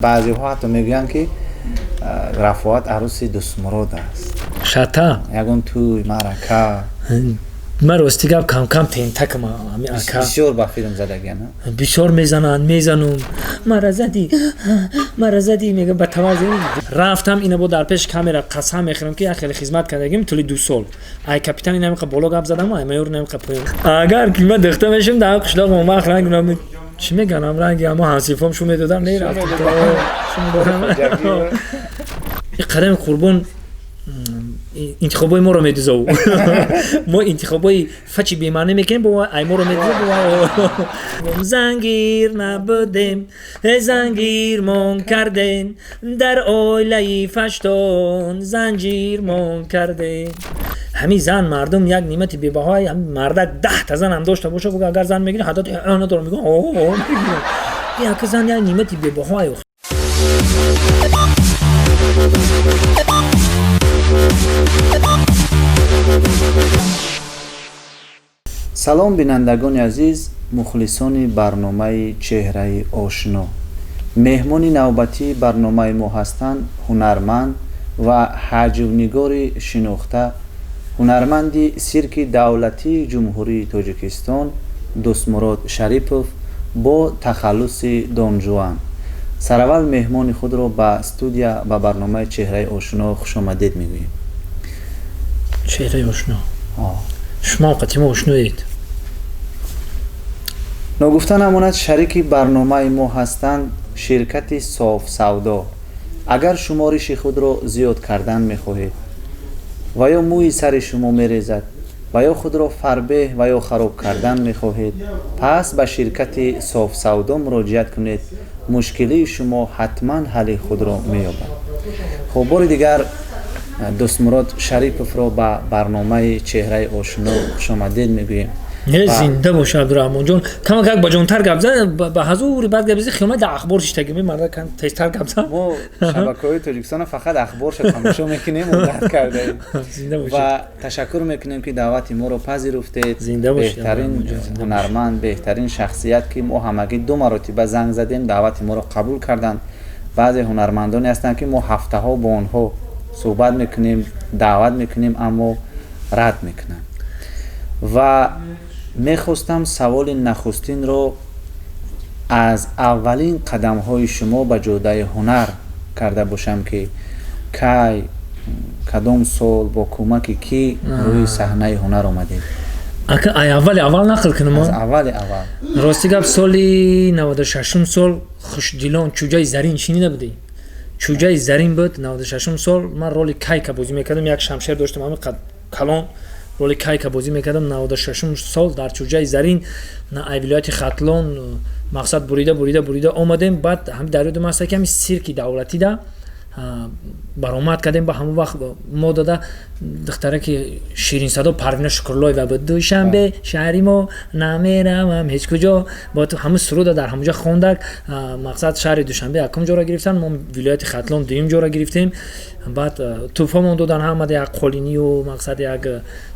Баъзеҳо ҳатто мегӯянд, ки Рафоат арӯси Дӯстмурод аст. Шата. Ягон тӯй, маърака? Ман, рости гап, камкам тентакам ами ака. Бисёр ба филм задагиан. Бисёр мезананд, мезанум. Мара задӣ, мара задӣ, мега, ба тавази рафтам. Ина бо дар пеши камера қасам мехӯрам, ки як хеле хизмат кардагим тӯли 2 сол. Ай капитан инамиқа боло гап задам, ай майор инамиқа поён. Агар ки ман духта мешум, дар қишлоқ он вақт ранг чӣ меганам, ранги ҳамо ҳамсифом шу медодам, нерафтам. Қадами Қурбон интихобои моро медузов. Мо интихобои фачи бемаънӣ мекунем, бо ай моро медузов. Зангир набудем, зангирмон кардем, дар оилаи фаштон занҷирмон кардем. Ҳамин зан, мардум, як неъмати бебаҳои. Мардак 10та занам дошта боша, агар зан мегири, ҳадати надорам, мегӯ, яка зан як неъмати бебаҳои. Салом, бинандагони азиз, мухлисони барномаи «Чеҳраи ошно». Меҳмони навбатии барномаи мо ҳастанд ҳунарманд ва ҳаҷвнигори шинохта, ҳунарманди Сирки давлатии Ҷумҳурии Тоҷикистон Дӯстмурод Шарипов бо тахаллуси Донжуан. Сараввал меҳмони худро ба студия, ба барномаи «Чеҳраи ошно» хушомадед мегӯем. Чеҳраи ошно, шумо қатимо ошноед. Ногуфта намонад, шарики барномаи мо ҳастанд ширкати «Софсавдо». Агар шумориши худро зиёд кардан мехоҳед ва ё мӯи сари шумо мерезад, ва ё худро фарбеҳ ва ё хароб кардан мехоҳед, пас ба ширкати «Софсавдо» муроҷиат кунед. Мушкилии шумо ҳатман ҳалли худро меёбад. Хуб, бори дигар Дӯстмурод Шариповро ба барномаи «Чеҳраи ошно» хушомадед мегӯем. Не, зинда боша, Абдураҳмонҷон. Камакак ба ҷонтар гап зад, ба ҳазури баъд гап зад, хиёмад дар ахбор шиштагӣ марда, тезтар гап зад. Мо шабакаҳои Тоҷикистона фақат ахборша тамошо мекунем, одат кардаем. Ва ташаккур мекунем, ки даъвати моро пазируфтед. Беҳтарин ҳунарманд, беҳтарин шахсият, ки мо ҳамагӣ ду маротиба занг задем, даъвати моро қабул карданд. Баъзе ҳунармандоне ҳастанд, ки мо ҳафтаҳо бо онҳо суҳбат мекунем, даъват мекунем, аммо рад мекунанд. Ва мехостам саволи нахустинро аз аввалин қадамҳои шумо ба ҷодаи ҳунар карда бошам, ки кай, кадом сол, бо кӯмаки кӣ рӯи саҳнаи ҳунар омадед? Ака, ай аввали аввал нақл кунам? Аз аввали аввал. Рости гап, соли 96-ум сол «Хушдилон», «Чӯҷаи зарин» шинида будӣ? «Чӯҷаи зарин» буд 96-ум сол. Ман роли Кайка бозӣ мекардам, як шамшер доштам ҳамин қад калон, роли Кайка бозӣ мекардам 96-ум сол дар «Чӯҷаи зарин». Ай вилояти Хатлон, мақсад, бурида, бурида, бурида омадем. Баъд ҳами дар ёдам аста, ки ҳами сирки давлатида баромад кардем. Ба ҳамон вақт мо дада духтараки ширинсадо Парвина Шукрлоева буд. «Душанбе, шаҳри мо, намеравам ҳеҷ куҷо бо ту», ҳамун суруда дар ҳамонҷа хондак. Мақсад, шаҳри Душанбе якум ҷоро гирифтан, мо вилояти Хатлон дуюм ҷоро гирифтем. Баъд тӯҳфамон додан ҳамада, як қолинию, мақсад, як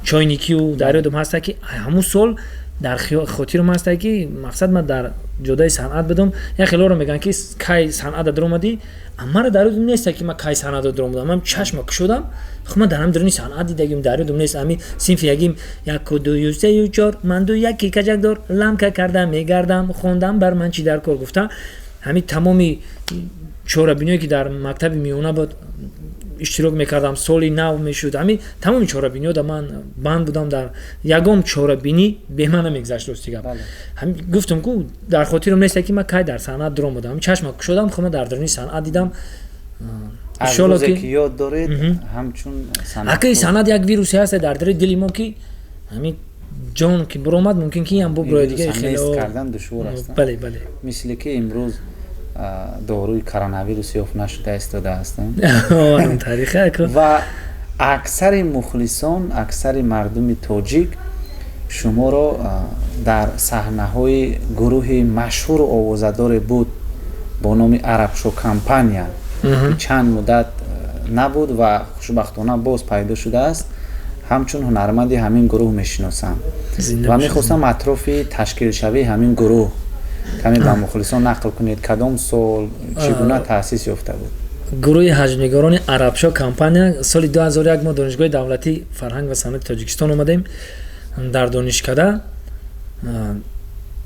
чойникию. Дар ёдам ҳаста, ки ҳамун сол дар хотирам ҳаста, ки мақсад, ман дар ҷодаи санъат будам. Як хелоро мегӯянд, ки кай санъата даромадӣ. Мара дар ёдам неста, ки ман кай санъата даромадам. Ман чашма кушодам, хуб, ман дар ҳам даруни санъат дидагим. Дар ёдам нест. Ами синфи ягим «Яку, дую, сею, чор, ман ду яки каҷакдор, ламка карда мегардам, хондам бар ман чӣ дар кор» гуфта, ҳамин тамоми чорабиное, ки дар мактаби миёна буд, иштирок мекардам. Соли нав мешуд, ҳамин тамоми чорабиниҳода ман банд будам, дар ягон чорабинӣ беман намегузашт. Рости гап, гуфтам ку, дар хотирам неста, ки ман кай дар санъат даромадам. Чашма кушодам, хуб, ман дар даруни санъат дидам. Ки ёд доред, ҳамчун Акаи, санъат як вирусе ҳаста дар дари дили мо, ки ҳамин ҷон ки буромад, мумкин ки ям буброяд. Дига кардан душвор аст. Бале. Мисли ки имрӯз доруи коронавирус ёфт нашуда истодааст. Ва аксари мухлисон, аксари мардуми тоҷик шуморо дар саҳнаҳои гурӯҳи машҳуру овозадоре буд бо номи «Арабшо компания», чанд муддат набуд ва хушбахтона боз пайдо шудааст, ҳамчун ҳунарманди ҳамин гурӯҳ мешиносам. Ва мехостам атрофи ташкилшавии ҳамин гурӯҳ Каме ба мухлисон нақл кунед, кадом сол, чӣ гуна таъсис ёфта буд? Гурӯҳи ҳаҷвнигорони Арабшо компания соли 2001 мо Донишгоҳи давлатии фарҳанг ва санъати Тоҷикистон омадем. Дар донишкада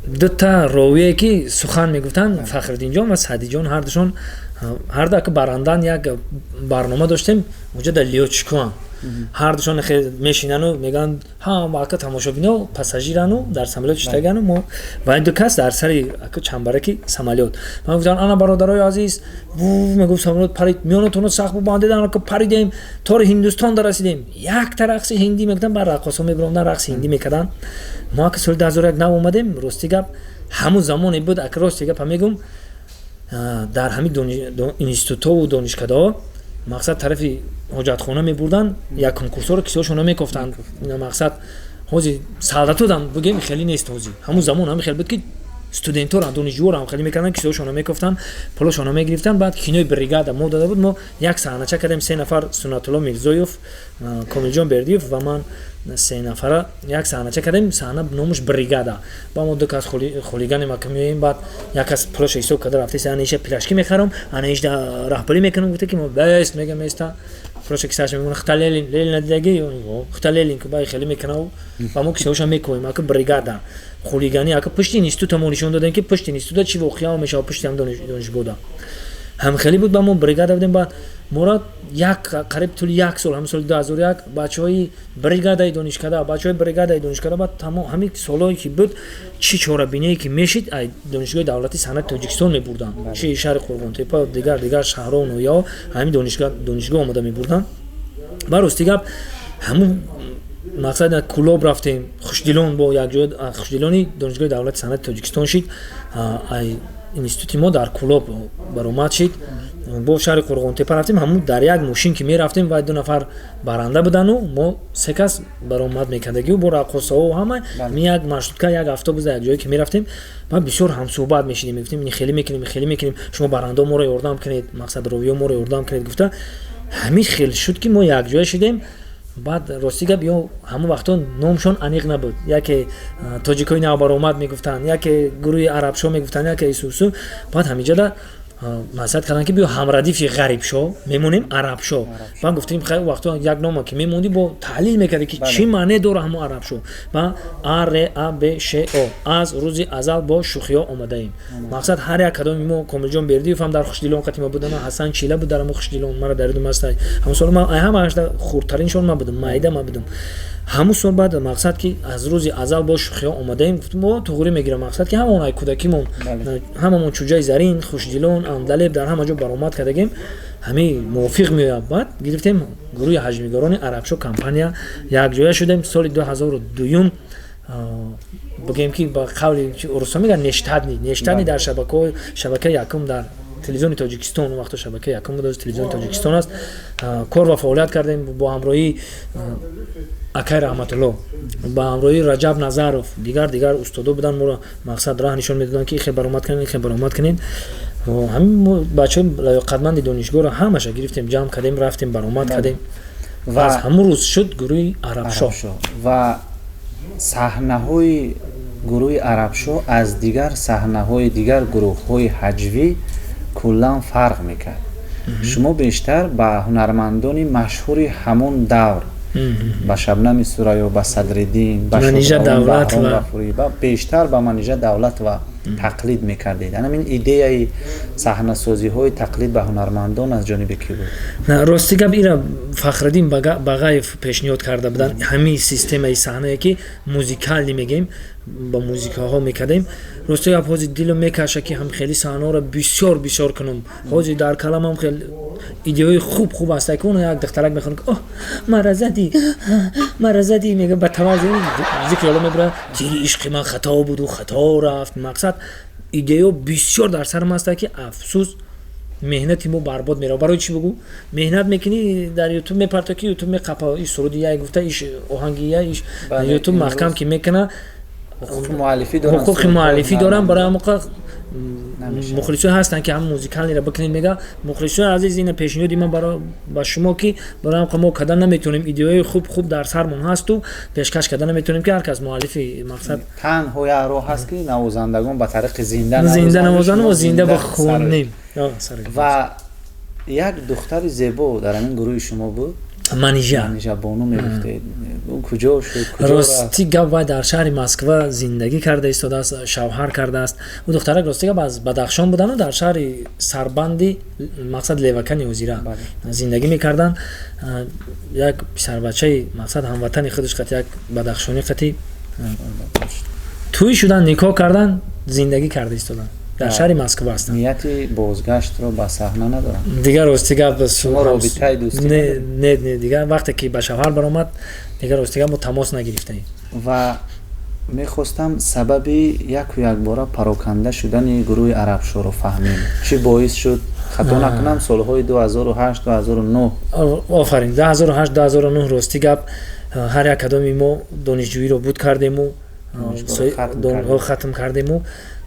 дута ровие ки сухан мегуфтанд, Фахриддинҷон ва Саъдиҷон, ҳардушон, ҳарду ака барандан, як барнома доштем уҷа дар лётчикоам, ҳардушон мешинану мегӯянд, ҳа, ака, тамошобино пассажирану дар самолёт шиштагану мо ва ин ду кас дар сари ака чамбараки самолёт. Ман гуфтам: «Ана, бародарои азиз», мегуфт, «самолёт парид, миёнатонро сахт бубандедан, ака, паридем, тори Ҳиндустон дарасидем». Якта рақси ҳиндӣ мегуфтам, баъд раққосҳо мебиромдан, рақси ҳиндӣ мекарданд. Мо ака соли 2001 нав омадем. Рости гап, ҳамун замоне буд, ака, рости гапа мегум, дар ҳамин институтҳову донишкадаҳо, мақсад, тарафи ҳоҷатхона мебурданд, як конкурсҳоро кисоашона мекофтанд. Мақсад, ҳози солдатодам бигем, хеле нест. Ҳози ҳамун замон ҳами хел буд, ки студентҳоро, донишҷӯҳоро ҳам хеле мекарданд, кисоашона мекофтанд, пулошона мегирифтанд. Баъд кинои «Бригада» мо дода буд, мо як саҳнача кардем, се нафар: Суннатулло Мирзоев, Комилҷон Бердиев ва ман, се нафара як саҳнача кардем. Саҳна номаш «Бригада». Ба мо ду кас хулиганем, ака, меоем, баъд як кас пулоша ҳисоб карда рафтест: «Ана иша пирожки мехарам, ана ишда раҳбарӣ мекунам», гуфта ки мо бест мегам, места пулоша кисаша мемона, хита Ленин, Ленин надидаги, хита Ленин ку, баи хеле мекунав, ба мо кисаоша мекоем, ака. Бригада хулигани, ака, пушти института мо нишон додем, ки пушти института чӣ воқеао мешавад, пушти ҳам донишгоҳда ҳам хеле буд. Ба мо бригада будем. Баъд мора як қариб тӯли як сол, ҳамин соли 2001, бачаҳои бригадаи донишкада, бачаҳои бригадаи донишкада. Баъд тамом ҳамин солҳое ки буд, чӣ чорабиние ки мешид, ай Донишгоҳи давлатии санъати Тоҷикистон мебурданд, чи шаҳри Қурғонтепа, дигар дигар шаҳрҳо, ноҳияҳо, ҳамин донишгоҳ омода мебурданд. Ба рости гап, ҳамун мақсад, Кулоб рафтем, Хушдилон бо якҷоя, Хушдилони Донишгоҳи давлати санъати Тоҷикистон шид, ай институти мо дар Кулоб баромад шид, бо шаҳри Қурғонтепа рафтем. Ҳамун дар як мошин ки мерафтем, вай ду нафар баранда будану мо се кас баромад мекардагиу бо раққосаҳо, ҳама ми як маршрутка, як автобус, дар як ҷое ки мерафтем, ма бисёр ҳамсӯҳбат мешидем, мегуфтем: «Ин хеле мекунем, хеле мекунем, шумо барандао моро ёрдам кунед, мақсад, ровиё моро ёрдам кунед», гуфта. Ҳамин хел шуд, ки мо якҷоя шидем. Баъд, рости гап, ё ҳамон вақтҳо номшон аниқ набуд: яке тоҷикои навбаромад мегуфтанд, яке гурӯҳи Арабшо мегуфтанд, яке исусу. Баъд ҳамиҷода маслиҳат карданд, ки биё, ҳамрадифи Ғарибшо мемонем, Арабшо. Баъд гуфтем, хай, вақтҳо як нома ки мемондӣ, бо таҳлил мекардӣ, ки чӣ маъне дора ҳамон Арабшо. Ба А Р А Б Ш О, аз рӯзи азал бо шӯхиҳо омадаем. Мақсад, ҳар як кадоми мо, Комилҷон Бердиев ҳам дар Хушдилон қати ма будана, Ҳасан Чила буд дар ҳамон Хушдилон, мара дар ёдам аст. Ҳамон сол ман ҳамаашда хурдтариншон ман будам, майда ман будам ҳамун сол. Баъд мақсад, ки аз рӯзи азал бо шӯхиҳо омадаем, гуфтем, мо туғрӣ мегирам. Мақсад, ки ҳамон ай кӯдакимон ҳамамон Чӯҷаи зарин, Хушдилон, Андалеб, дар ҳама ҷо баромад кардагем, ҳамин мувофиқ меояд. Баъд гирифтем гурӯҳи ҳаҷвнигорони Арабшо компания, якҷоя шудем соли 2002-юм. Бигӯем, ки ба қавли русо мегӯянд, нештатный, нештатный, дар шабакаҳои шабакаи якум, дар Телевизиони Тоҷикистон, он вақто шабакаи якум буд, Телевизиони Тоҷикистон аст, кор ва фаъолият кардем бо ҳамроҳии акай Раҳматулло, ба ҳамроҳии Раҷаб Назаров, дигар дигар устодо буданд, моро, мақсад, раҳ нишон медоданд, ки ихе баромад кунед, ихе баромад кунед. Ҳамин мо бачаҳои лаёқатманди донишгоҳро ҳамаша гирифтем, ҷамъ кардем, рафтем, баромад кардем ва аз ҳамун рӯз шуд гурӯҳи Арабшо. Ва саҳнаҳои гурӯҳи Арабшо аз дигар саҳнаҳои дигар гурӯҳҳои ҳаҷвӣ куллан фарқ мекард. Шумо бештар ба ҳунармандони машҳури ҳамон давр, ба Шабнами Сурайё, ба Садриддин, ба бештар ба Манижа Давлатова тақлид мекардед. Ҳамин идеяи саҳнасозиҳои тақлид ба ҳунармандон аз ҷониби кӣ буд? Рости гап, ира Фахриддин Бағаев пешниҳод карда буданд, ҳамин системаи саҳнае, ки музикалӣ мегӯем, ба музикаҳо мекардем. Рости гап, ҳозир дилам мекаша, ки ҳам хеле саҳнаҳоро бисёр бисёр кунам. Ҳозир дар каламам хел идеяҳои хуб хуб аст, ки он як духтарак мехонад: «Оҳ, мара задӣ, мара задӣ», мега, ба тавази зикри Алло мебурад: «Тири ишқи ман хато буду хато рафт». Мақсад, идеяҳо бисёр дар сарам аста, ки афсӯс, меҳнати мо барбод меравад. Барои чӣ бугӯ? Меҳнат мекунӣ, дар Ютуб мепарто, ки Ютуб меқапа, иш суруди яй гуфта, иш оҳанги яй, иш Ютуб маҳкам ки мекуна. Ҳуқуқи муаллифӣ дорам, барои ҳамоқа мухлисое ҳастанд, ки ҳам музикалниро бикунед. Мега, мухлисои азиз, ина пешниҳоди ман ба шумо, ки барои ҳамқа мо карда наметавонем. Идеяҳои хуб хуб дар сармон ҳасту пешкаш карда наметавонем, ки ҳар кас муаллифи мақсад. Танҳо як роҳ ҳаст, ки навозандагон ба тариқи зинда зинда навозанд ва зинда бихонем. Ва як духтари зебо дар ҳамин гурӯҳи шумо буд. Манижа. Манижа бону мегуфтед, ӯ куҷо шуд? Рости гап, вай дар шаҳри Москва зиндагӣ карда истодааст, шавҳар кардааст. Ӯ духтарак, рости гап, аз Бадахшон будану дар шаҳри Сарбанди, мақсад, Левакани ҳозира зиндагӣ мекарданд. Як писарбачаи, мақсад, ҳамватани худаш қати, як бадахшонӣ қати тӯй шудан, никоҳ кардан, зиндагӣ карда истоданд, дар шаҳри Москва ҳастанд. Нияти бозгаштро ба саҳна надоранд? Дигар, рости гап, шумо робитаи дӯстӣ? Не, не, дигар вақте ки ба шавҳар баромад, дигар, рости гап, мо тамос нагирифтаем. Ва мехостам сабаби яку якбора пароканда шудани гурӯҳи Арабшоро фаҳмем. Чӣ боис шуд? Хато накунам, солҳои 2008, 2009. Офарин, 2008, 2009. Рости гап, ҳар як кадоми мо донишҷӯиро буд кардему, хатм кардему,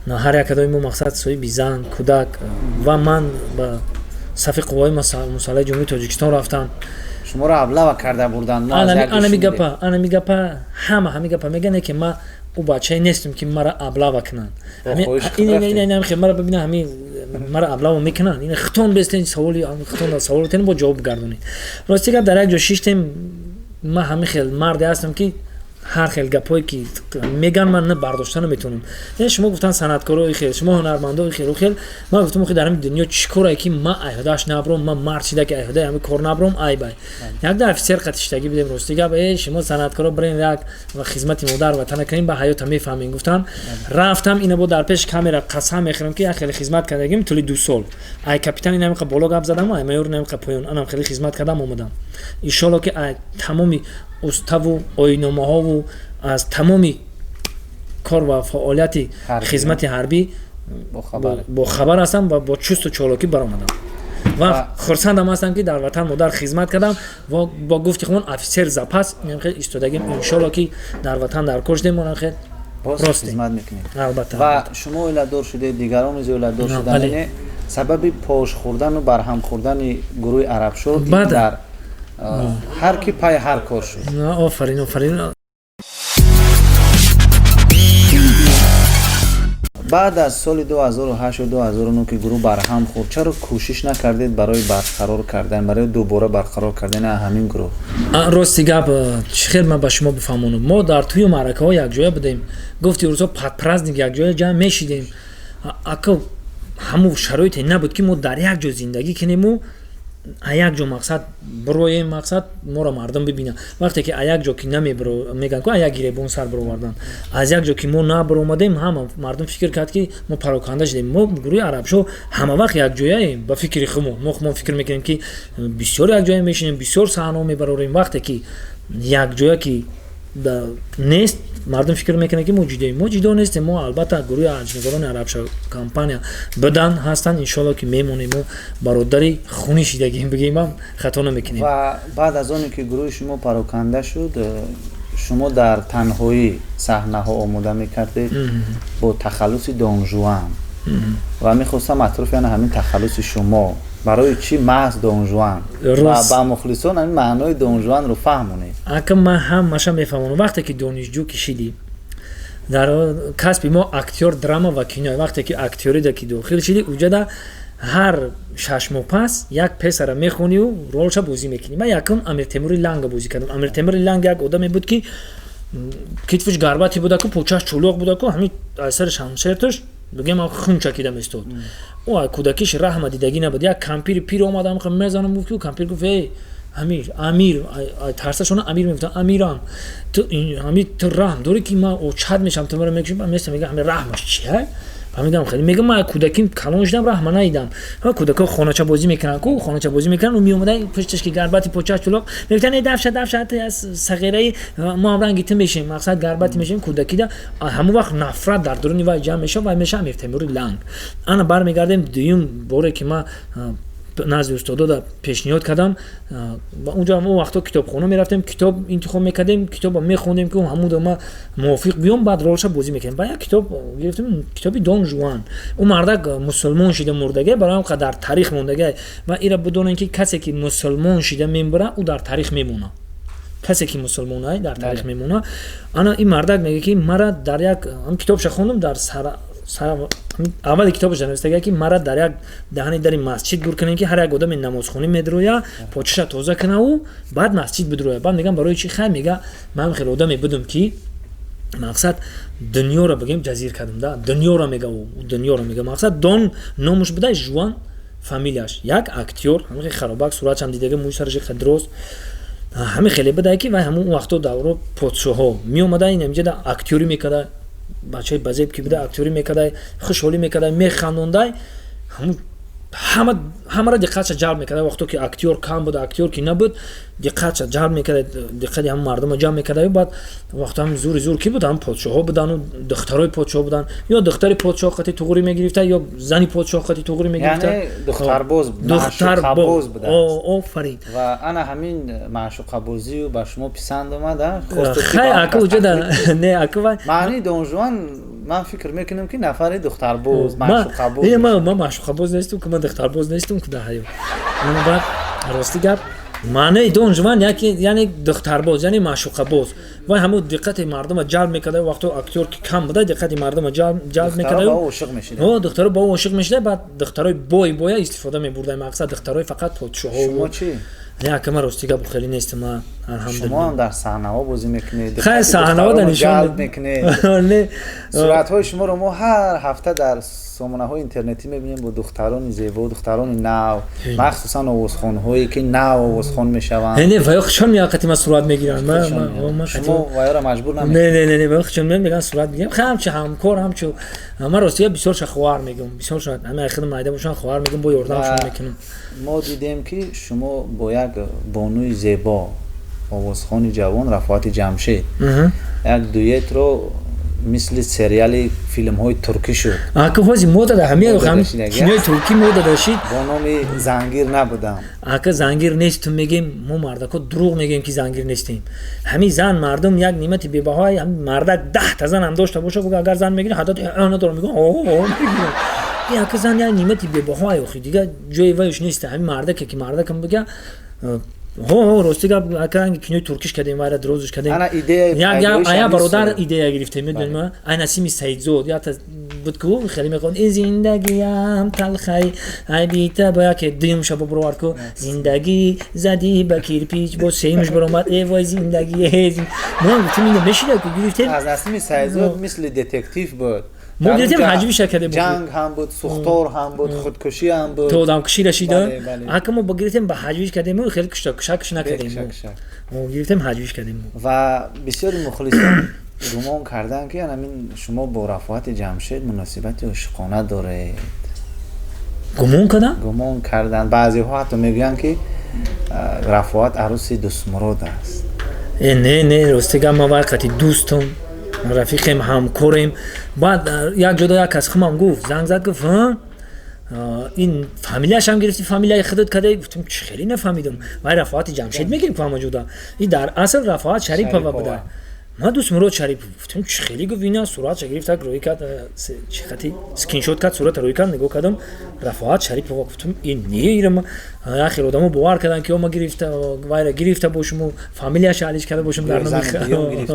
ҳар як кадоми мо, мақсад, соҳиби зан, кӯдак, ва ман ба сафи қувваҳои мусаллаҳи Ҷумҳурии Тоҷикистон рафтам. Шуморо облава карда бурданд. Анами гапа ҳама ҳами гапа мегӯянд, ки ма ӯ бачае нестам, ки мара облава кунанд. Мара бибина, ҳами мара облава мекунанд. Ин хитон бестен саволи хитон, саволотен бо ҷавоб гардонед. Рости гап, дар як ҷо шиштем. Ма ҳами хел марде ҳастам, ки ҳар хел гапҳое ки меган, ман бардошта наметавонам. Шумо гуфтан, санъаткорои хел, шумо ҳунармандои хелу хел. Ман гуфтам, охи, дар ҳами дунё чӣ корае, ки ман айҳодааш набром? Ман мард шида, ки айҳодаи ҳами кор набром, айбай. Якда офисер қатиштагӣ будем. Рости гап, э, шумо санъаткоро бирен, як хизмати модар ватана кунем, ба ҳаёта мефаҳмем, гуфтан. Рафтам, ина бо дар пеши камера қасам мехӯрам, ки як хеле хизмат кардагим тӯли 2 сол. Ай капитан инамиқа боло гап задам, ай майор инамиқа поён. Анам хеле хизмат кардам, омадам. Иншолло, ки ай тамоми уставу оинномаҳову аз тамоми кор ва фаъолияти хизмати ҳарбӣ бохабар ҳастам ва бо чусту чолокӣ баромадам ва хурсандам ҳастам, ки дар ватан модар хизмат кардам ва бо гуфти хумон офисер запас хел истодагим. Иншолло, ки дар ватан дар кор шудем. Хел хизмат мекунед. Албатта. Ва шумо оиладор шудед, дигарон низ оиладор шуданд. Сабаби пош хӯрдану барҳам хӯрдани гурӯҳи Арабшор дар ҳар ки пай ҳар кор шуд. Офарин, офарин. Баъд аз соли 2008, 2009, ки гурӯҳ барҳам хӯрд, чаро кӯшиш накардед барои барқарор кардан, барои дубора барқарор кардани ҳамин гурӯҳ? Рости гап, чӣ хел ман ба шумо бифаҳмонам? Мо дар тӯю маъракаҳо якҷоя будем, гуфти рӯзҳо, под праздник якҷоя ҷамъ мешидем. Ака, ҳамун шароите набуд, ки мо дар як ҷо зиндагӣ кунему а як ҷо, мақсад, бироем, мақсад, моро мардум бибинанд. Вақте ки а як ҷо ки намебиро, мегӯянд ку, а як гиребон сар бировардан, аз як ҷо ки мо набиромадем, ҳама мардум фикр кард, ки мо пароканда шудем. Мо гурӯҳи Арабшо ҳама вақт якҷояем. Ба фикри хумо, мо хумон фикр мекунем, ки бисёр якҷоя мешинем, бисёр саҳнаҳо мебарорем. Вақте ки якҷоя ки нест, мардум фикр мекунанд, ки мо ҷудоем. Мо ҷудо нестем. Мо, албатта, гурӯҳи ҳаҷвнигарони Арабшо компания будан, ҳастанд, иншоалло, ки мемонем. Мо бародари хунӣ шидагим, бигӯем, хато намекунем. Ва баъд аз оне ки гурӯҳи шумо пароканда шуд, шумо дар танҳоӣ саҳнаҳо омода мекардед бо тахаллуси Донжуан. Ва мехостам атрофи ана ҳамин тахаллуси шумо, барои чӣ маҳз Донжуан, ва ба мухлисон ҳамин маънои Донжуанро фаҳмонед. Ака, ман ҳамаша мефаҳмонам. Вақте ки донишҷӯ кишидӣ, дар касби мо актёр драма ва кино, вақте ки актёрида ки дохил шидӣ, уҷада ҳар 6 моҳ пас як пьесара мехонию ролша бозӣ мекунӣ. Ман якум Амиртемури Ланга бозӣ кардам. Амиртемури Ланг як одаме буд, ки китфиш гарбати будаку, почаш чулоқ будаку, ҳамин аз сари шамшерташ, бигем, хун чакида местод. Ӯ кӯдакиш раҳма дидагӣ набуд. Як кампири пир омадам, мезанам, гуфт, ки кампир гуфт: «Эй амир, амир», тарсашона амир мегуфтан, «Амирам, ту ҳами ту раҳм дорӣ, ки ман очад мешавам, ту маро мекушӣ?» Места мега, ҳами раҳмаш чия? Фаҳмидам, хеле мегам, ман кӯдаким калон шудам, раҳма надидам. Кӯдакҳо хонача бозӣ мекунанд ку, хонача бозӣ мекунанд. Ӯ меомада, пушташ ки гарбати, почаш чулоқ, мегуфтан: «Э, дафша, дафша, аз сағираи мо ҳам ранги ту мешем, мақсад, гарбати мешем». Кӯдакида ҳамон вақт нафрат дар дуруни вай ҷамъ мешавад, вай меша Амиртемури Ланг. Ана бармегардем, дуюм боре ки ман Назди устодода пешниҳод кардам. Ва унҷо он вақто китобхона мерафтем, китоб интихоб мекардем, китоба мехондем, ки ҳамуда ма мувофиқ биём, баъд ролша бозӣ мекардем. Ба як китоб гирифтем, китоби Дон Жуан. Ӯ мардак мусулмон шида мурдага, барои ҳам дар таърих мондага. Ва ира бидонем, ки касе ки мусулмон шида мембара, ӯ дар таърих мемонад. Касе ки мусулмонай, дар таърих мемонад. Ана ин мардак мега, ки мара дар як китобша хондум, дар аввали китобаш навистага, ки мара дар як даҳани дари масҷид гур кунем, ки ҳар як одами намозхонӣ медроя, почиша тоза кунаву баъд масҷид бидроя. Баъд мегам, барои чӣ? Хай, мега, ман хеле одаме будум, ки мақсад дунёро бигем, ҷазир кардам да дунёро, мега, дунёро мега. Мақсад Дон номуш буда, Жуан фамилияш. Як актёр, ҳамин харобак, суратшам дидага, мӯи сараш дроз, ҳамин хеле буда, ки вай ҳамун вақто давро подшоҳо меомада, ин ҳамҷода актёрӣ мекарда. Бачаи базеб ки буда, актёрӣ мекардай, хушҳолӣ мекардай, механдондай, ҳама ҳамаро диққатша ҷалб мекарда. Вақто ки актёр кам буд, актёр ки набуд, диққатша ҷалб мекарда, диққати ҳама мардума ҷамъ мекарда. Баъд вақто ҳам зури зур ки буд, ҳам подшоҳо будану духтарои подшоҳ буданд, ё духтари подшоҳ қати туғрӣ мегирифта, ё зани подшоҳ қати туғрӣ мегирифта. Духтарбоз. Духтарбоз, офарин. Ва ана ҳамин маъшуқабозию ба шумо писанд омада? Хай, ака, уҷода не, ака. Маънии Дон Жуан, ман фикр мекунам, ки нафари духтарбоз, маъшуқабоз. Ман маъшуқабоз нестум, ки ман духтарбоз нестум, ки дар ҳаёт. Баъд, рости гап, маънаи Дон Жуан яъне духтарбоз, яъне маъшуқабоз. Вай ҳамун диққати мардума ҷалб мекарда. Вақто актёр ки кам буда, диққати мардума ҷалб мекарда, духтаро ба ӯ ошиқ мешуда. Баъд духтарои бой боя истифода мебурда, мақсад духтарои фақат подшоҳо. Шумо чӣ? Не, ака, ман рости гап, хеле нестам ман. Алҳамдулилла. Шумо ҳам дар саҳнаҳо бозӣ мекунед. Хай, саҳнаҳо да нишон ҷалб мекунед. Не. Суратҳои шуморо мо ҳар ҳафта дар сомонаҳои интернетӣ мебинем бо духтарони зебо, духтарони нав, махсусан овозхонҳое ки нав овозхон мешаванд. Не, ваё хушон меяд, қати ман сурат мегиранд. Шумо ваёро маҷбур намекунед? Не, ваё хушон меяд, мегӯянд, сурат мегирем. Хай, ҳамчу ҳамкор, ҳамчу ман рости гап бисёр ша хоҳар мегӯм, бисёр ша ҳама худам майда бошам, хоҳар мегӯм, бо ёрдамшон мекунам. Мо дидем, ки шумо бо як бонуи зебо, овозхони ҷавон Рафоати Ҷамшед, як дуетро мисли сериали филмҳои туркӣ шуд. Ака, ҳози мода да ҳамин кинои туркӣ мода дашид. Бо номи «Зангир набудам». Ака, зангир нестум мегем, мо мардако дурӯғ мегем, ки зангир нестем. Ҳамин зан мардум як нимати бебаҳои. Мардак 10 та занам дошта боша, агар зан мегирӣ, ҳадати надорам, мегӯ. Ака, зан як нимати бебаҳои, охи дига ҷои вайш нест. Ҳамин мардаке ки мардакам бига, ҳо, рости гап, ака, кинои туркиш кардем, вайра дурозш кардем. Ая бародар идея гирифтем, медонем, ай Насими Саидзод ята буд, ку хеле мехонд: «Ин зиндагиям талхай, ай бита». Ба яке дуюмша бубровард, ку «Зиндагӣ задӣ ба кирпич», бо сеюмш баромад: «Э вой, зиндагӣ». Мо гуфтем, ина мешида, ку гирифтем. Аз Насими Саидзод мисли детектив буд. Мо гирифтем, ҳаҷвиша кардем. Ҷанг ҳам буд, сухтор ҳам буд, худкушӣ ҳам буд. То одамкушӣ рашида. Ака, мо гирифтем, ба ҳаҷвиш кардем, хеле кушакуш накардем, мо гирифтем, ҳаҷвиш кардем. Ва бисёри мухлисон гумон карданд, ки анамин шумо бо Рафоати Ҷамшед муносибати ошиқона доред. Гумон карданд? Гумон карданд. Баъзеҳо ҳатто мегӯянд, ки Рафоат арӯси Дӯстмурод аст. Э, не, не, рости гап, ман вай қати дӯстум, рафиқем, ҳамкорем. Баъд як ҷода як кас хумам гуфт, занг зад, гуфт: «Ин фамилияшам гирифти, фамилияи худат кадай». Гуфтам, чӣ хеле нафаҳмидам, вай Рафоати Ҷамшед мегирем ку ҳама ҷода, и дар асл Рафоат Шарипова буда, ман Дӯстмурод Шарипов. Гуфтам, чӣ хеле? Гуфт, ина суратша гирифт, так рӯй кард, чӣ хати скриншот кард, сурата рӯй кард, нигоҳ кардам, Рафоат Шарипова. Гуфтам, ин не, ирам ахир одамо бовар карданд, ки ма гирифта, вайра гирифта бошуму фамилияша алиш карда бошум дар номи.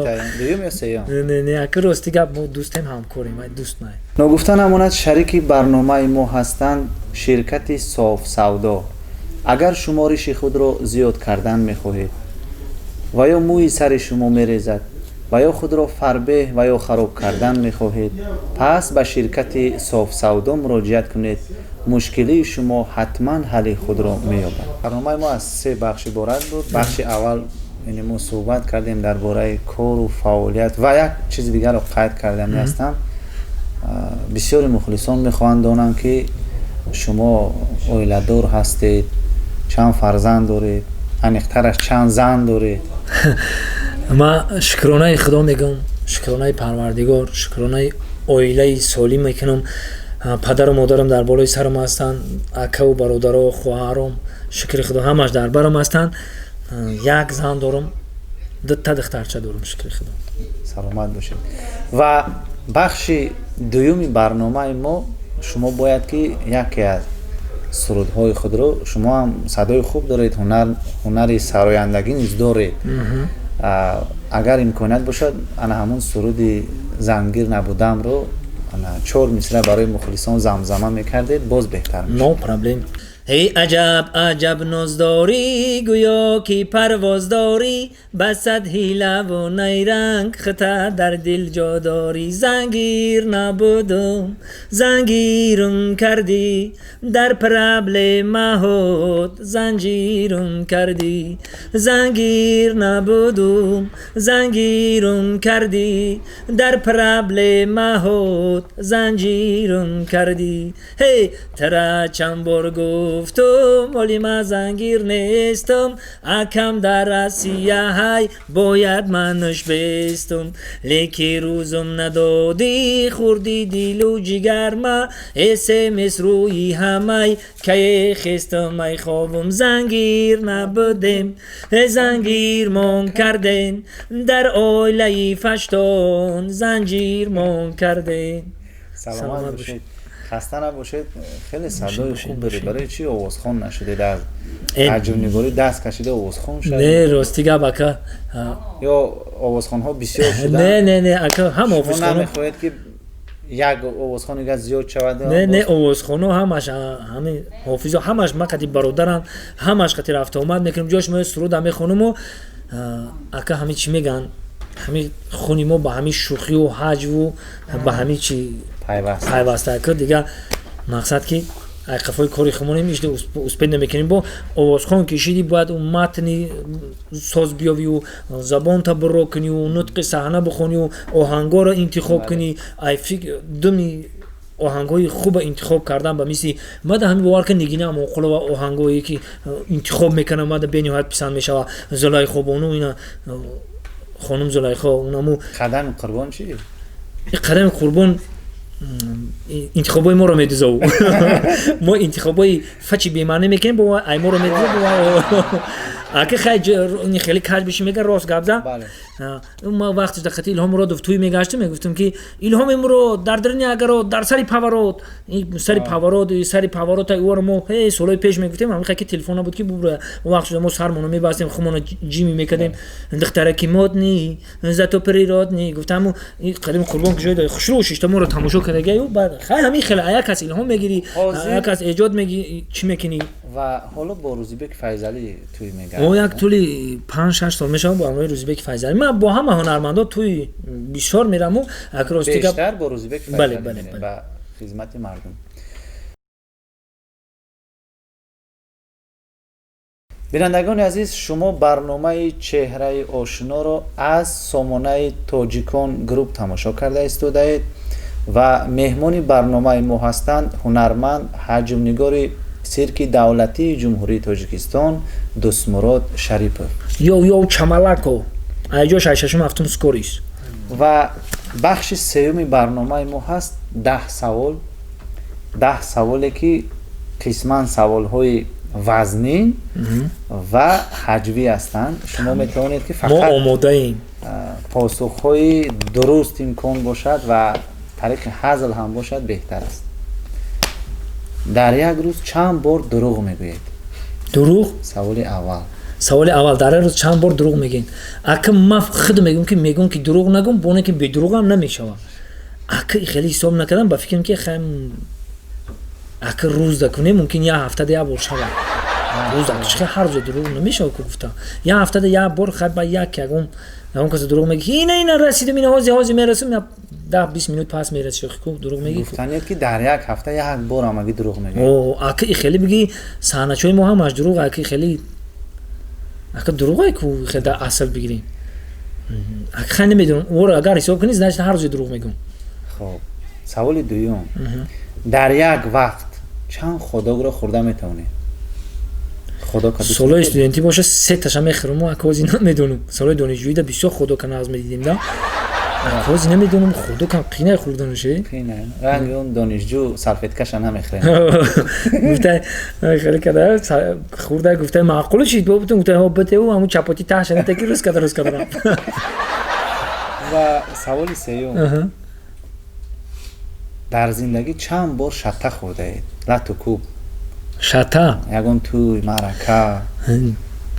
Не, ака, рости гап, мо дӯстем, ҳамкорем, вай дӯст най. Ногуфта намонад, шарики барномаи мо ҳастанд ширкати Соф Савдо. Агар шумориши худро зиёд кардан мехоҳед ва ё мӯи сари шумо мерезад ва ё худро фарбеҳ ва ё хароб кардан мехоҳед, пас ба ширкати Софсавдо муроҷиат кунед. Мушкилии шумо ҳатман ҳалли худро меёбад. Барномаи мо аз се бахш иборат буд. Бахши аввал, яъне мо суҳбат кардем дар бораи кору фаъолият. Ва як чизи дигарро қайд кардани ҳастам: бисёри мухлисон мехоҳанд донанд, ки шумо оиладор ҳастед, чанд фарзанд доред, аниқтараш, чанд зан доред? Ман шукронаи Худо мегӯм, шукронаи Парвардигор, шукронаи оилаи солим мекунам. Падару модарам дар болои сарам ҳастанд, акаву бародаро, хоҳаром, шукри худо, ҳамаш дар барам ҳастанд. Як зан дорам, дута духтарча дорам, шукри худо. Саломат бошед. Ва бахши дуюми барномаи мо, шумо бояд ки яке аз сурудҳои худро, шумо ҳам садои хуб доред, ҳунари сарояндагӣ низ доред, агар имконият бошад, ана ҳамун суруди «Зангир набудамро» ана чор мисра барои мухлисон замзама мекардед, боз беҳтар. No problem. Эй аҷаб аҷаб ноз дорӣ, гӯё ки парвоз дорӣ, ба сад ҳилаву найранг хита дар дил ҷо дорӣ. Зангир набудум, зангирум кардӣ, дар проблемаҳот занҷирум кардӣ. Зангир набудум, зангирум кардӣ, дар проблемаҳот занҷирум кардӣ. Ҳей, тара чанд бор гуфтум, оли ма зангир нестум, акам дар Россия ҳай, бояд мануш бестум. Леки рӯзум надодӣ, хурди дилу ҷигарма, СМС рӯи ҳамай, кае хестум ай хобум. Зангир набудем, зангирмон карден, дар оилаи фаштон занҷирмон карден. Саломат бошед, хаста набошед. Хеле садои хуб доред, барои чӣ овозхон нашудед? Аз ҳаҷвнигорӣ даст кашида, овозхон шудед? Не, рости гап, ака. Ё овозхонҳо бисёр шуданд? Не, не, не, ака, ҳам овозхон намехоҳед ки як овозхон дига зиёд шавад? Не, не, овозхоно ҳамаш, ҳамин ҳофизо ҳамаш ма қати бародарам, ҳамаш қати рафтуомад мекунем, ҷош мо суруда мехонуму, ака, ҳамин чӣ мегӯянд, ҳамин хуни мо ба ҳамин шӯхию ҳаҷву ба ҳамин чи пайваста, ака. Дига мақсад ки айқафои кори хумонем, ишда успеть намекунем. Бо овозхон кишиди, бояд матни соз биёвию, забонта биро кунию, нутқи саҳна бихонию, оҳангоро интихоб кунӣ, ай думи оҳангҳои хуба интихоб кардан. Ба мисли мада ҳамин, бовар кун, Нигина Амоқулова оҳангҳое ки интихоб мекунам, мада бениҳоят писанд мешава. Зулайхо бону, ина хонум Зулайхо, унаму. «Қадами қурбон» чи? «Қадами қурбон» интихобҳои моро медузову, мо интихобҳои фачи бемаънӣ мекунем, бо ай моро медузо. Ака, хай, хеле каҷ биши, мега, рост гап за. Ма вақти дар хати Илҳом Муродов тӯй мегаштем, мегуфтем ки Илҳоми Мурод дар дарини агарот, дар сари поворот, сари поворот, сари поворота. Уро мо ҳе солҳои пеш мегуфтем. Ҳамин хай ки телефон набуд ки бубра, вақт шуда мо сармоно мебастем, хумоно ҷими мекардем. Духтараки модный, зато природный, гуфтаму «Қадами қурбон» ки ҷой хушрӯ шишта моро тамошо кардагаю. Баъд хай, ҳамин хеле аяк кас илҳом мегирӣ, аяк кас эҷод меги, чӣ мекунӣ. Ва ҳоло бо Рӯзибек Файзалӣ тӯй мегардед? Мо як тӯли 5-6 сол мешавам бо ҳамроҳи Рӯзибеки Файзалӣ. Ман бо ҳама ҳунармандо тӯй бисёр мераму. Бештар бо Рӯзибек Файзалӣ ба хизмати мардум. Бинандагони азиз, шумо барномаи «Чеҳраи ошиноро» аз сомонаи «Тоҷикон Груп» тамошо карда истодаед ва меҳмони барномаи мо ҳастанд ҳунарманд, ҳаҷвнигори Сирки давлатии Ҷумҳурии Тоҷикистон Дӯстмурод Шарипов. Йоу, йоу, чамалако, айҷо шашашум ҳафтум скорис. Ва бахши сеюми барномаи мо ҳаст 10 савол, 10 саволе ки қисман саволҳои вазнин ва ҳаҷвӣ ҳастанд. Шумо метавонед ки мо фақат омодаем. Посухҳои дуруст имкон бошад ва тариқи ҳазл ҳам бошад, беҳтар аст. Дар як рӯз чанд бор дурӯғ мегӯед? Дурӯғ? Саволи аввал. Саволи аввал: дар як рӯз чанд бор дурӯғ мегӯед? Ака, ман худ мегӯм ки дурӯғ нагӯм, боне ки бедурӯғам намешавам. Ака, хеле ҳисоб накардам, ба фикрам ки хай, ака, рӯз кунем, мумкин як ҳафтада як бор шавад. Рӯз чи ҳар рӯз дурӯғ намешавад ку, гуфтам як ҳафтада як бор. Хай, ба як ягон каса дурӯғ мегӣ, ина ина расидам, ина ҳози ҳози мерасам, 10-20 минут пас мерасӣ, ку дурӯғ мегӣ. Гуфтанед ки дар як ҳафта як бор амагӣ дурӯғ мегӯед? О, ака, хеле бигӣ, саҳначаҳои мо ҳамаш дурӯғ, ака, хеле, ака, дурӯғе ку, хеле дар асл бигирем, ака, хай, намедонам, ора агар ҳисоб кунӣ, значит ҳар рӯзе дурӯғ мегӯм. Хоб, саволи дуюм: дар як вақт чанд ходогро хӯрда метавонед? Солҳои студентӣ боша, сеташа мехӯрам, ака, ҳози намедонам. Солҳои донишҷӯида бисёр ходока нағз медидем да. Ҳози намедонам, хурдо кам қинай хурдануше. Қинай. Ранги он донишҷӯ салфеткаша намехӯрем. Гуфта хеле када хурда, гуфта маъқул шид, бо бутун гуфта ҳо битеу ҳамун чапоти таҳша натаки рӯз када рӯз када. Ва саволи сеюм: дар зиндагӣ чанд бор шатта хӯрдаед, лату кӯб? Шата? Ягон тӯй, маърака.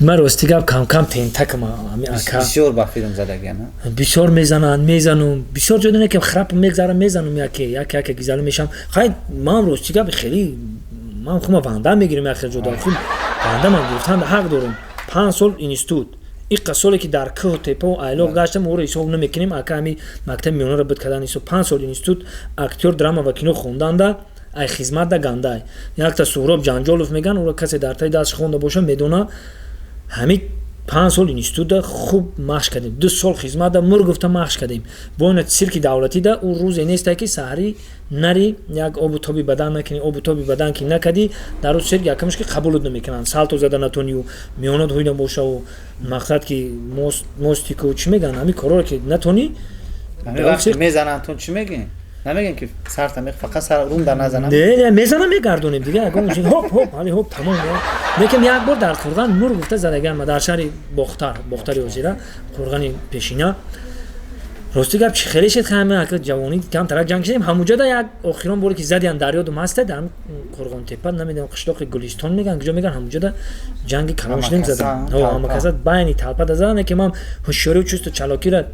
Ман, рости гап, камкам тентакам ами ака. Бисёр ба филм задагиана. Бисёр мезананд, мезанум бисёр ҷо дона ки храп мегзарам, мезанум, яке яке яке гизалу мешам. Хай, ман, рости гап, хеле ман хума ванда мегирем, яхел ҷо худ ванда ман гирифтан ҳақ дорум. 5 сол институт, иққа соле ки дар кӯҳу тепаву айлоқ гаштам, ӯро ҳисоб намекунем ака. Ами мактаби миёнаро буд кардан ҳисоб. 5 сол институт актёр драма ва кино хонданда, ай хизматда гандай якта Суҳроб Ҷанҷолов меган, ӯро касе дар таи дастш хонда боша, медона. Ҳамин 5 сол институтда хуб машқ кардем, 2 сол хизматда мур гуфта машқ кардем. Бо ина цирки давлатида ӯ рӯзе несте ки саҳарӣ нари як обу тоби бадан накунӣ. Обу тоби бадан ки накардӣ, дар ӯ цирк якамш ки қабулут намекунанд, салто зада натонию, миёнат ҳуй набошаву, мақсад ки мостику чӣ меган, ҳамин корҳоро ки натонӣ. Мезананд, чӣ мегӯем? Намегӯем ки сарта фақат сар рум дар назанам? Не, мезанам, мегардонем дига, ягон ҳоп ҳоп ҳали ҳоп, тамом. Лекин як бор дар Қурған мур гуфта задаган, дар шаҳри Бохтар, Бохтари ҳозира, Қурғани пешина. Рости гап, чи хеле шед, хама ака ҷавонӣ камтарак ҷанг шудем ҳамуҷода. Як охирон боре ки задиан, дар ёдум ҳаста, дар Қурғонтепа, намедонам, қишлоқи Гулистон меган, куҷо меган, ҳамуҷода ҷанги калон шудем, задам ҳамакаса байни талпада задан, ки ман ҳушёрию чусту чалокира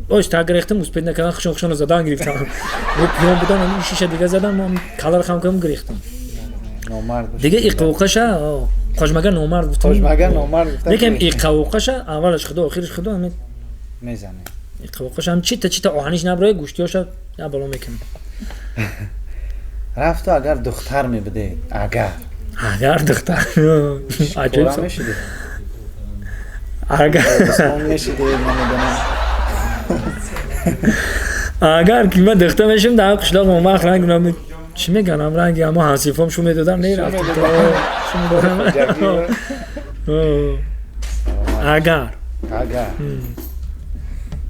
оҳиста гирехтам, успеть накардам, хушон хушоно задан гирифтам. Пиён будан, шиша дига задам, калар хам кардам, гирехтам дига. Иқовқаша қожмага номард гуфтам, қожмага номард гуфтам, лекин иқовқаша аввалаш худо, охираш худо, ҳамин мезанем. Иқовқаша ҳам чита чита оҳаниш наброя, гӯштиёша я бало мекунам. Рафту агар духтар мебудед, агар. Агар духтар? Аҷоиб мешудед? Агар мешудед, намедонам. Агар ки ман духтар мешудам, дар қишлоқ он вақт ранг чӣ меганам, ранги ҳамо ҳамсифом шу медодам, нерафтам. Агар. Агар.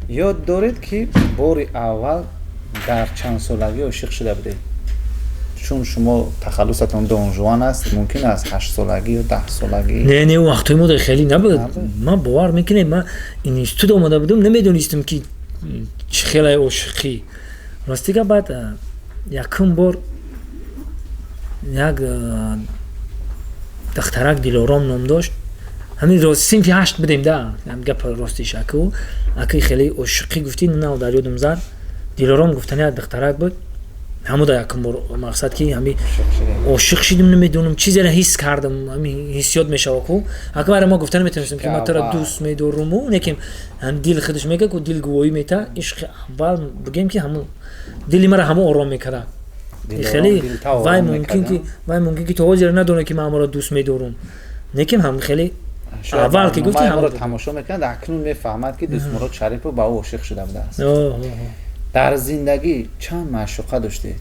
Ёд доред, ки бори аввал дар чанд солагӣ ошиқ шуда будед? Чун шумо тахаллусатон Донжуан аст, мумкин аст 8-солагӣ ё 10-солагӣ. Не, не, вақтҳои мо хеле набуд. Ман, бовар мекунем, ман институт омада будам, намедонистам, ки чӣ хеле ошиқӣ. Рости гап, баъд якум бор як духтарак, Дилором ном дошт, ҳамин синфи 8 будем да, гап ростиш, аку аки хеле ошиқӣ гуфтӣ, нав дар ёдум зад. Дилором гуфтани як духтарак буд, ҳамуда якум бор, мақсад ки ҳами ошиқ шидим. Намедонам, чизеро ҳис кардам, ҳами ҳиссиёт мешава ку ака, барои мо гуфта наметавонистем, ки ман туро дӯст медоруму, лекин ҳам дил худаш мега ку, дил гувоҳӣ мета. Ишқи аввал бигем, ки ҳамун дили мара ҳамун ором мекарда хеле. Вай мумкин ки то ҳозир надонад, ки ман ҳамаро дӯст медорум, лекин ҳам хеле аввал ки гуфти. Ҳамро тамошо мекунад, акнун мефаҳмад, ки Дӯстмурод Шарипов ба ӯ ошиқ шуда будааст. Дар зиндагӣ чанд маъшуқа доштед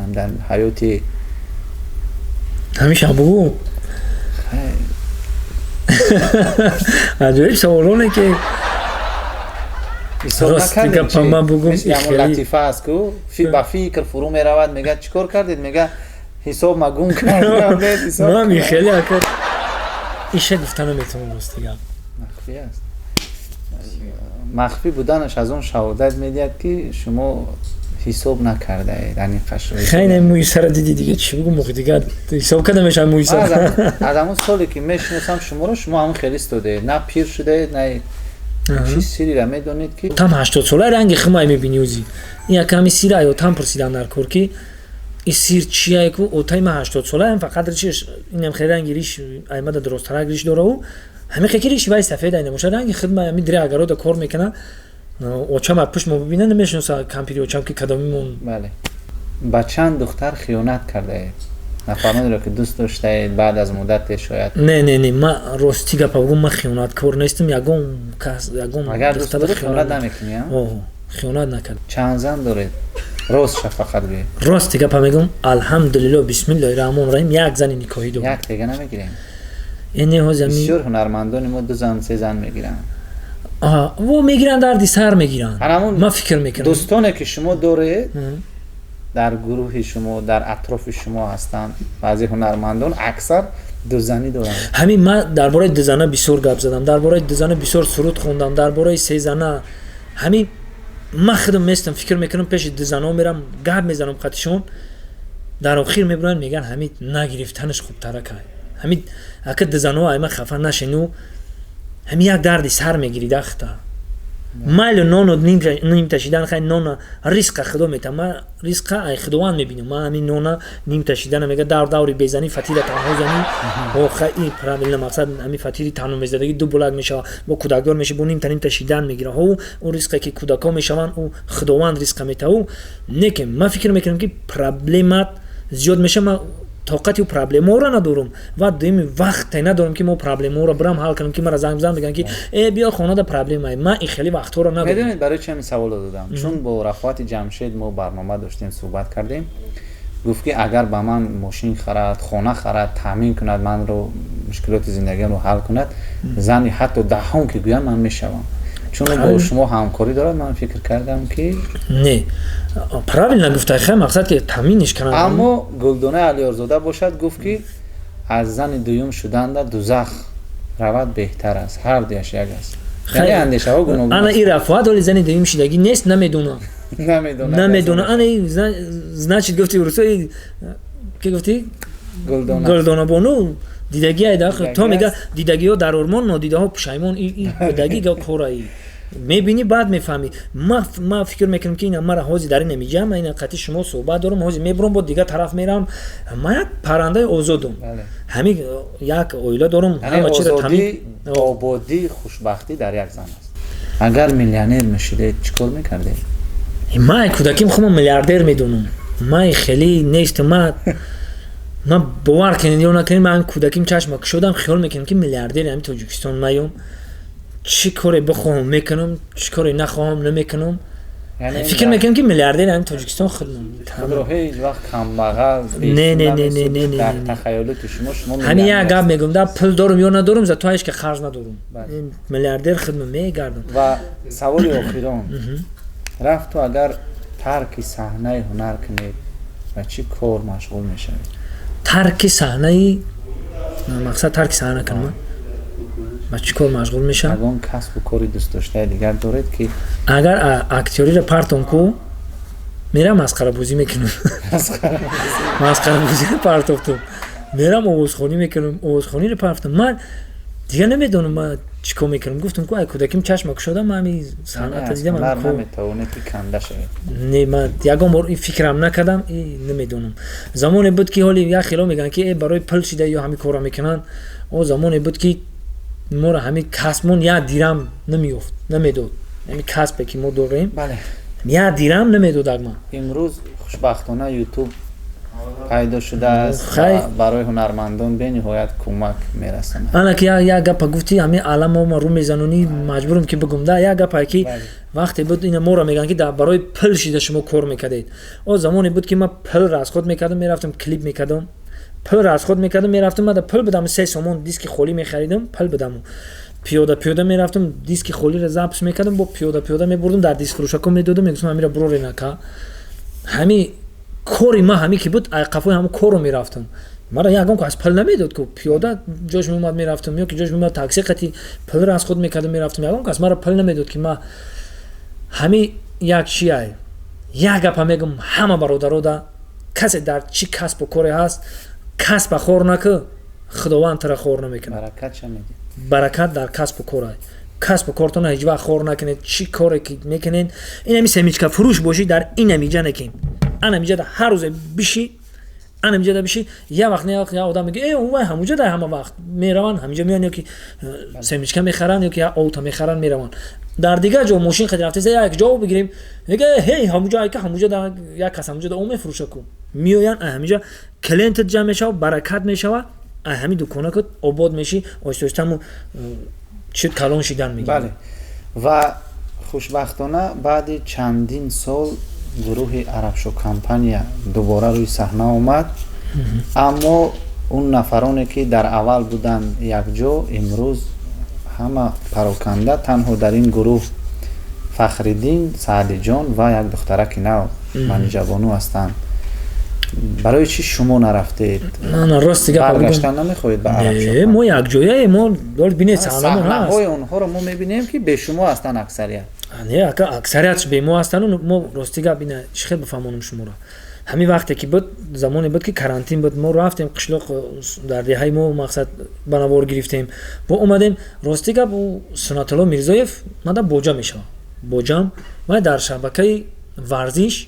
дар ҳаёти? Ҳамеша бугу. Аҷоиб саволоне ки Ман бугум, латифа аст ку, ба фикр фурӯ меравад, мега: «Чӣ кор кардед?» Мега: «Ҳисоб ма гум кардам». Ман хеле ака иша гуфта наметавонам, рости гап. Махфӣ аст. Махфӣ буданаш аз он шаҳодат медиҳад, ки шумо ҳисоб накардаед аниқаш. Хеле мӯи сара диди, дига чӣ бугум, дига ҳисоб карда мешавад мӯи сара. Аз ҳамон соле ки мешиносам шуморо, шумо ҳамон хеле истодаед, на пир шудаед, на чӣ сирира медонед, ки Там 80 сола ранги хумай мебини ӯзи. Ин яками сира ё там пурсидан дар кор, ки ин сир чия ку, отаи ман 80 солаам, фақат ришиш инам хеле ранги риш аймада дуросттарак риш дораву, ҳамин ки риши вай сафед ай намошад, ранги хидма ами дре агарода кор мекунад. Очам аз пушт мо бибина, намешиноса кампири очам, ки кадомимон. Бале. Ба чанд духтар хиёнат кардаед, нафаронеро ки дӯст доштаед, баъд аз муддате шояд? Не, не, не, ма рости гапа бугум, ман хиёнаткор нестам. Ягон кас, ягон Агар дӯст дорӣ, хиёнат намекунӣ? Хиёнат накард. Чанд зан доред? Рост ша фақат гӯед. Рости гапа мегӯм, алҳамдулилло, бисмиллоҳи раҳмони раҳим, як зани никоҳӣ дорам. Як тега намегирем? Ини ҳозир Бисёр ҳунармандони мо ду зан, се зан мегиранд. Во мегиранд, дарди сар мегиранд. Ман фикр мекунам, дӯстоне ки шумо доред, дар гурӯҳи шумо, дар атрофи шумо ҳастанд, баъзе ҳунармандон аксар дузанӣ доранд. Ҳамин ман дар бораи дузана бисёр гап задам, дар бораи дузана бисёр суруд хондам, дар бораи сезана. Ҳамин ман худам местам, фикр мекунам, пеши дузанао мерам, гап мезанам қатишон, дар охир мебуранд, мегӯянд, ҳамин нагирифтанаш хубтаракай. Ҳамин ака, дузанао ай ман хафа нашену, ҳамин як дарди сар мегирид ахта. Майлу нону нимта шидан, хай, нона ризқа худо мета, ма ризқа ай худованд мебинам. Ма ҳамин нона нимта шидана мега, дар даври безанӣ фатира танҳо занӣ, охай, и правильно, мақсад ҳамин фатири танҳо мезадагӣ ду булак мешава, бо кӯдакдор меша, бо нимта нимта шидан мегира. Ҳо, ӯ ризқе ки кӯдакҳо мешаванд, ӯ худованд ризқа мета. Ӯ неке ман фикр мекунам, ки проблемат зиёд меша. Ма тоқати ӯ проблемаҳоро надорам ва дуюми вақте надорам, ки мо проблемаҳоро бирам ҳал кунам, ки мара занг бизанам, бигӯям, ки э, биё, хонада проблемае. Ман ин хеле вақтҳоро надорам. Медонед, барои чи ҳамин саволро додам? Чун бо Рафоати Ҷамшед мо барнома доштем, суҳбат кардем, гуфт, ки агар ба ман мошин харад, хона харад, таъмин кунад манро, мушкилоти зиндагиамро ҳал кунад, зани ҳатто даҳон ки гӯянд, ман мешавам. Чун бо шумо ҳамкорӣ дорад, ман фикр кардам, ки Не, правильно гуфта, хай, мақсад ки таъминиш кунад. Аммо Гулдонаи Алиёрзода бошад, гуфт, ки аз зани дуюм шуданда дузах равад беҳтар аст, ҳар дуяш як аст. Яъне андешаҳо гуногун. Ана и Рафоат оли зани дуюм шидагӣ нест, намедонам. Намедонад. Намедонам. Ана и значит, гуфти урусо, ки гуфти? Гулдона. Гулдонабону дидагӣ айда то мега, аст. Дидагиҳо дар ормон, нодидаҳо пушаймон. Дидаги кораи мебинӣ, баъд мефаҳмӣ. Ма фикр мекунам, ки ина мара ҳозир дар ин миҷа, ма ина қати шумо суҳбат дорам, ҳозир мебурам, бо дигар тараф мерам. Ма як паррандаи озодум. Ҳамин як оила дорам. Яъне ҳама чиро озодӣ, таъмин. Ободӣ, хушбахтӣ дар як зан аст. Агар миллионер мешудед, чӣ кор мекардед? Ман кӯдаким худам миллиардер медонам. Ман хеле нест. Ман, бовар кунед ё накунед, ман кӯдаким чашма кушодам, хиёл мекунам, ки миллиардери ҳамин Тоҷикистон маём, чӣ коре бихоҳам мекунам, чӣ коре нахоҳам намекунам. Яъне фикр мекунам, ки миллиардери ҳамин Тоҷикистон худам. Худро ҳеҷ вақт камбағал Не, не, не, не, не, не, дар не. тахайюлоти шумо ҳамин як миллионер гап ҳастед. мегӯм да, пул дорум ё надорум, зато ҳеҷ ки қарз надорум. Бале. Миллиардер худам мегардам. Ва саволи охирон: рафту агар тарки саҳнаи ҳунар кунед, ба чӣ кор машғул мешавед? Тарки саҳнаи, мақсад, тарки саҳна кунам, ба чӣ кор машғул мешавам? Ягон касбу кори дӯстдоштаи дигар доред, ки Агар актёриро партом ку, мерам масхарабозӣ мекунам. Масхарабозиро партофтум, мерам овозхонӣ мекунам. Овозхониро партофтум, ман дигар намедонам, ман чӣ кор мекунам. Гуфтам ку, ай кӯдаким чашма кушодам, ман ҳами санъата аз дидам. ҳунар ҳами кор. Наметавонед, ки канда шавед? Не, ман ягон бор ин фикрам накардам и намедонам. Замоне буд, ки ҳоли як хело мегӯянд, ки э, барои пул шида ё ҳамин корро мекунанд. О замоне буд, ки моро ҳамин касбмон як дирам намеёфт, намедод. Ҳамин касбе, ки мо дорем, як дирам намедод агма. Имрӯз хушбахтона Ютуб пайдо шудааст Хай. ва барои ҳунармандон бениҳоят кӯмак мерасонад. Ана ки як гапа гуфтӣ, ҳамин алама рӯ мезанонӣ, маҷбурам, ки бигум да як гапае, ки вақте буд, ина моро мегӯянд, ки барои пул шида шумо кор мекардед. О замоне буд, ки ман пул расход мекардам, мерафтам, клип мекардам, пул расход мекардам, мерафтам, мада пул будам, 3 сомон диски холӣ мехаридам, пул будаму пиёда пиёда мерафтам, диски холиро запись мекардам, бо пиёда пиёда мебурдам, дар дискфурӯшако медодам, мегуфтам, ҳамира буроре нака. Ҳами кори ма ҳами ки буд, ай қафои ҳамун корро мерафтам. Мара ягон ку аз пул намедод ку, пиёда ҷош меомад мерафтам, ё ки ҷош меомад, такси қати пул расход мекардам, мерафтам. Ягон кас мара пул намедод, ки ма ҳами як чи ай. Як гапа мегум ҳама бародарода: касе дар чӣ касбу коре ҳаст, касба хор накӣ, Худованд тура хор намекунад. Баракат ча медиҳад. Баракат дар касбу кор ай. Касбу кортона ҳеҷ вақт хор накунед, чӣ коре ки мекунед. Ин ҳами семечка фурӯш бошӣ, дар ин ҳамиҷа накин, ан ҳамиҷа да ҳар рӯзе биши, ан ҳамиҷа да биши, як вақт не як вақт як одам мега, э, вай ҳамуҷа да ҳама вақт мераванд, ҳамиҷа меоянд, ё ки семечка мехаранд, ё ки як оута мехаранд, мераванд. Дар дигар ҷо мошин хади рафтеса, як ҷо бигирем, мега, ҳей, ҳамуҷа айка, ҳамуҷа да як кас ҳамуҷа да о мефурӯша ку, меоянд, ай ҳамиҷа клиентат ҷамъ мешава, баракат мешава, ай ҳамин дукона ку обод мешӣ, оҳиста оҳиста ҳамун чӣ калон шидан мегирад. Бале, ва хушбахтона баъди чандин сол гурӯҳи Арабшо компания дубора рӯи саҳна омад, аммо он нафароне, ки дар аввал буданд якҷо, имрӯз Ҳама пароканда, танҳо дар ин гурӯҳ Фахриддин, Саъдиҷон ва як духтараки нав Манижабону ҳастанд. Барои чӣ шумо нарафтед? Рости гап, баргаштан намехоҳед ба Арабшоҳ? Мо якҷояе, мо бинед, саҳнамон ҳаст. Саҳнаҳои онҳоро мо мебинем, ки бе шумо ҳастанд аксарият. Не, ака, аксариятш бе мо ҳастану мо, рости гап, ина чӣ хел бифаҳмонам шуморо, ҳамин вақте ки буд, замоне буд, ки карантин буд, мо рафтем қишлоқ, дар деҳаи мо, мақсад, ба навор гирифтем, бо омадем. Рости гап, ӯ Сунатулло Мирзоев мада боҷа мешавад, боҷам, вай дар шабакаи варзиш,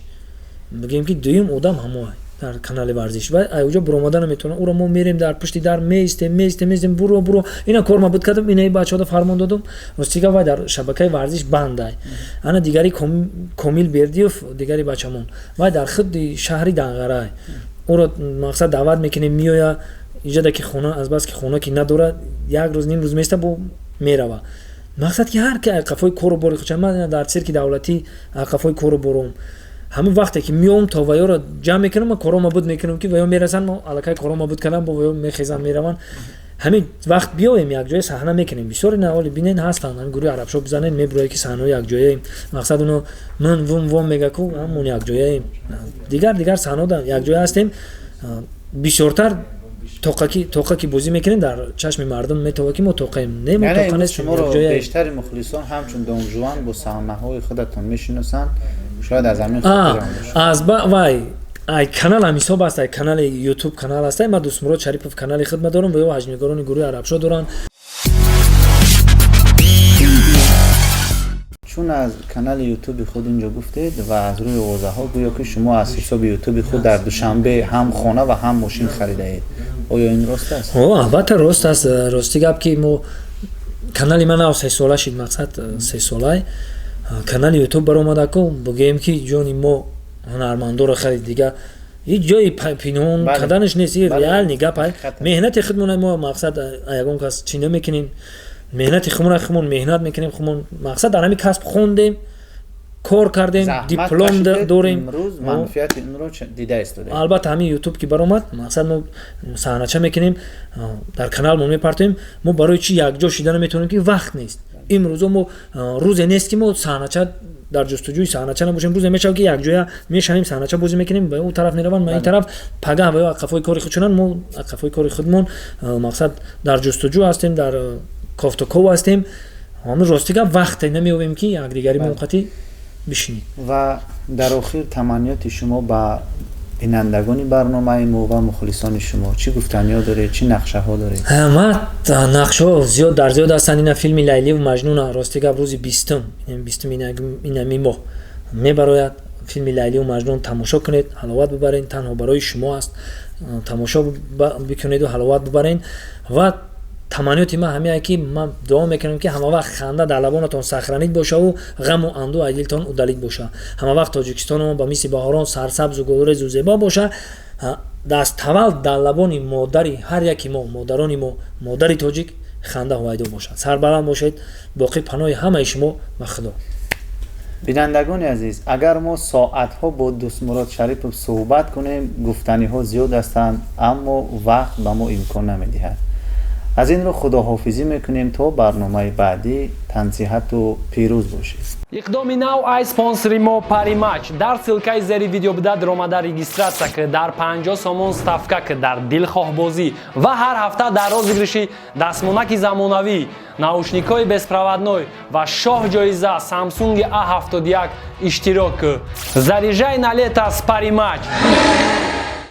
бигем, ки дуюм одам ҳамоай дар канали варзиш, вай айуҷо буромада наметавонад. Ӯро мо мерем, дар пушти дар меистем, меистем, меистем, буро, буро, ина кор ма буд кардам, инаи бачаҳода фармон додум. Рости гап, вай дар шабакаи варзиш бандай. Ана дигари Комил Бердиев, дигари бачамон, вай дар худи шаҳри Данғарай, ӯро, мақсад, даъват мекунем, меоя иҷода, ки хона, азбаски хона ки надорад, як рӯз, ним рӯз места, бо мерава. Мақсад, ки ҳар ки қафои кору бори худша, ман дар цирки давлатӣ қафои кору бором, ҳамин вақте ки меом, то ваёро ҷамъ мекунам, ман корома буд мекунам, ки ваё мерасанд, мо аллакай корома буд кардам, бо ваё мехезам, мераванд. Ҳамин вақт биёем, якҷоя саҳна мекунем. Бисёре наоли бинен ҳастанд, ҳамин гурӯҳи Арабшо бизанед, мебурояд, ки саҳнаҳои якҷояем. Мақсад, уно ман вум вом мега ку, ҳамон якҷояем. Дигар дигар саҳнаҳо якҷоя ҳастем. Бисёртар тоқа ки бозӣ мекунем, дар чашми мардум метова, ки мо тоқаем. Не, мо тоқа нестем. Шуморо бештари мухлисон ҳамчун Донжуан бо саҳнаҳои худатон мешиносанд, шояд аз ҳамин. Аз вай ай каналам ҳисоб аст, ай канали Ютуб канал аст. Ма Дӯстмурод Шарипов канали хидмат дорам ва ё ҳаҷмнигорони гурӯҳи Арабшо доранд. Чун аз канали Ютуби худ инҷо гуфтед ва аз рӯи овозаҳо гӯё ки шумо аз ҳисоби Ютуби худ дар Душанбе ҳам хона ва ҳам мошин харидаед, оё ин рост аст? Албатта, рост аст. Рости гап, ки мо канали ман нав 3 сола шид, мақсад, 3 солай канали Ютуб баромадаку, бигӯем, ки ҷони мо ҳунармандоро харид, дига ҳеҷ ҷои пинҳон карданаш нест, реальный гап, меҳнати худмона мо, мақсад, ягон кас чӣ намекунем, меҳнати худмона худмон меҳнат мекунем, худмон, мақсад, дар ҳамин касб хондем, кор кардем, диплом дорем. Манфиати инро дида истодаем. Албатта, ҳамин Ютуб ки баромад, мақсад, мо саҳнача мекунем, дар каналмон мепартоем. Мо барои чӣ якҷо шида наметавонем, ки вақт нест. Имрӯзо мо рӯзе нест, ки мо саҳнача дар ҷустуҷӯи саҳнача набошем. Рӯзе мешавад, ки якҷоя мешавем, саҳнача бозӣ мекунем, ба ӯ тараф мераванд, ма ин тараф. Пагаҳ ба ё қафои кори худшонанд, мо қафои кори худмон, мақсад, дар ҷустуҷӯ ҳастем, дар кофтуков ҳастем. Ҳамин, рости гап, вақте намеёбем, ки якдигари мовқати бишинем. Ва дар охир, таманниёти шумо ба бинандагони барномаи мо ва мухлисони шумо, чӣ гуфтаниҳо доред, чӣ нақшаҳо доред? Ма нақшаҳо зиёд дар зиёд ҳастанд. Ина филми Лайливу Маҷнуна, рости гап, рӯзи 20-ум инами моҳ мебарояд. Филми Лайливу Маҷнун тамошо кунед, ҳаловат бибаред, танҳо барои шумо аст, тамошо бикунеду ҳаловат бибаред. Ва таманниёти ман ҳамие, ки ман дуо мекунам, ки ҳама вақт ханда дар лабонатон сохранить бошаву ғаму андӯ аз дилтон удалить боша, ҳама вақт Тоҷикистоно ба мисли баҳорон сарсабзу гулрезу зебо боша, даставвал дар лабони модари ҳар яки мо, модарони мо, модари тоҷик ханда ҳувайдо бошад. Сарбаланд бошед, боқӣ паноҳи ҳамаи шумо ба Худо. Бинандагони азиз, агар мо соатҳо бо Дӯстмурод Шарипов суҳбат кунем, гуфтаниҳо зиёд ҳастанд, аммо вақт ба мо имкон намедиҳад. Аз ин рӯ худоҳофизӣ мекунем то барномаи баъдӣ. Тансиҳату пирӯз бошед. Иқдоми нав ай спонсори мо Паримач. Дар ссылка и зери видео буда даромада, регистрация ки, дар 50 сомон ставка ки дар дилхоҳбозӣ ва ҳар ҳафта дар розыгрыш и дастмонаки замонавӣ, наушник ҳои беспроводной ва шоҳ ҷоиза Samsung A71 иштирок ки. Заряжай на лето с Паримач.